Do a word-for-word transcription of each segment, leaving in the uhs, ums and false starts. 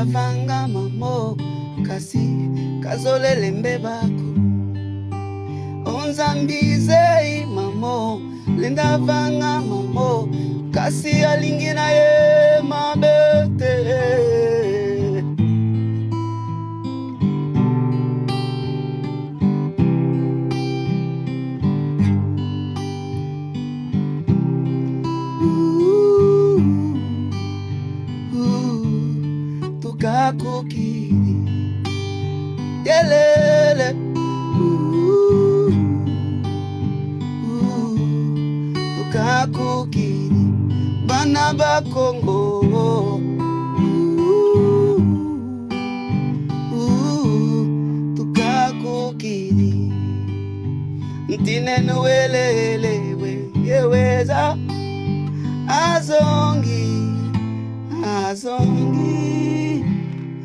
Vanga mamo, kasi kazolele mbeba ko. O Nzambi zeyi mamo, lenda vanga mamo, kasi alingi na ye mabe te. Tukakukidi. Yelele. Tukakukidi. Bana ba Kongo. Tukakukidi. Ntinenu welele we, yeweza. Azongi, azongi.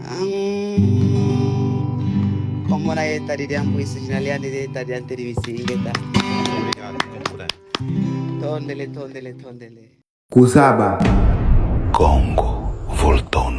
Ang. Komona ye tadi diambu isu jina liani de tadi antelevisi ingeta. Obrigado, komprende. Tondele, tondele, tondele. Kuzaba. Kongo voltou